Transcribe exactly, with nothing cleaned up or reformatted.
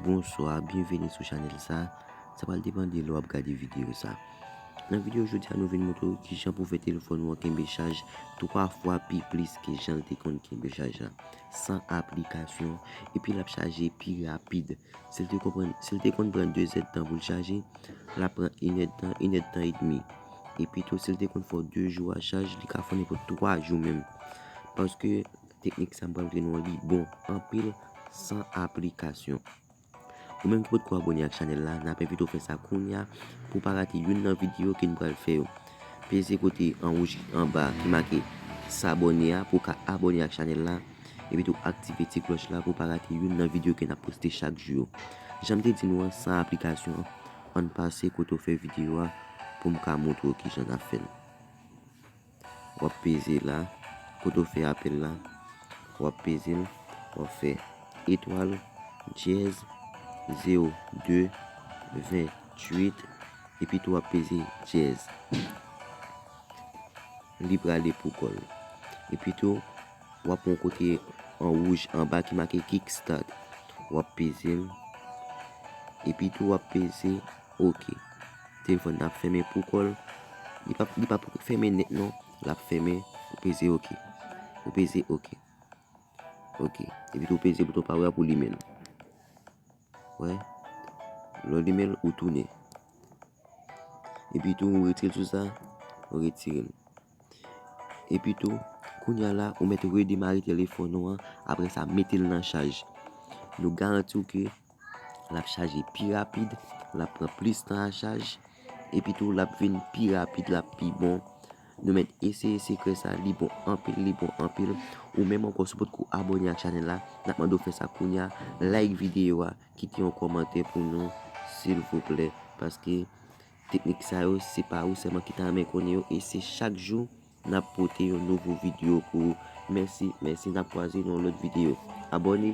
Bonswa, byenveni sou chanèl sa. Sa pral depann de lè w ap gade videyo sa. Nan videyo jodi a, nou vin montre w kijan pou fè telefòn ou an kenbe chaj twa fwa pi plis ke jan l te konn kenbe chaj la, san aplikasyon, epi l ap chaje pi rapid. Si l te konprann, si l te konn pran de zèdtan pou l chaje, l ap pran inèdtan, inèdtan edmi. Epi tou, si l te konn fè w de jou a chaj, li ka fè w nenpòt twa jou menm. Paske teknik sa m pral montre nou an, li bon anpil, san aplikasyon. Ou menm ki potko abòne ak chanèl la, n ap envite w fè sa kounye a pou w pa rate youn nan videyo ke n pral fè yo. Peze kote an wouj anba ki make s'abonner a pou w ka abòne ak chanèl la, epi tou aktive ti klòch la pou w pa rate youn nan videyo ke n ap poste chak jou yo. Jan m te di nou an, san aplikasyon, ann pase kote w fè videyo a pou m ka montre w kijan n ap fè l. W ap peze la, kote w fè apèl la, w ap peze l, w ap fè etwal, dyèz, zewo de, venntuit, epi tou w ap peze dyèz. Li prale pou kò l. Epi tou, w ap wè yon kote an wouj anba ki make Kickstart. W ap peze l. Epi tou, w ap peze OK. Telefòn nan ap fèmen pou kò l. Li p ap, li p ap fèmen nèt non. L ap fèmen. Ou peze OK. Ou peze OK. OK. Epi tou, ou peze bouton pare a pou limen l. Wè. Lè w limen l, ou tounen. Epi tou, ou retire l sou sa. Ou retire l. Epi tou, kounye a la, ou mèt redemare telefòn ou an, apre sa, mete l nan chaj. Nou garanti w ke l ap chaje pi rapid, l ap pran plis tan a chaj, epi tou, l ap vin pi rapid, l ap pi bon. Nou mèt eseye sekrè sa, li bon anpil, li bon anpil. Ou menm ankò, si w potko abòne ak chanèl la, n ap mande w fè sa kounye a, like videyo a, kite yon kòmantè pou nou, silvouplè, paske teknik sa yo, se pa ou sèlman ki ta renmen konnen yo, e se chak jou n ap pote yon nouvo videyo pou ou. Mèsi, mèsi, n ap kwaze nan yon lòt videyo. Abòne,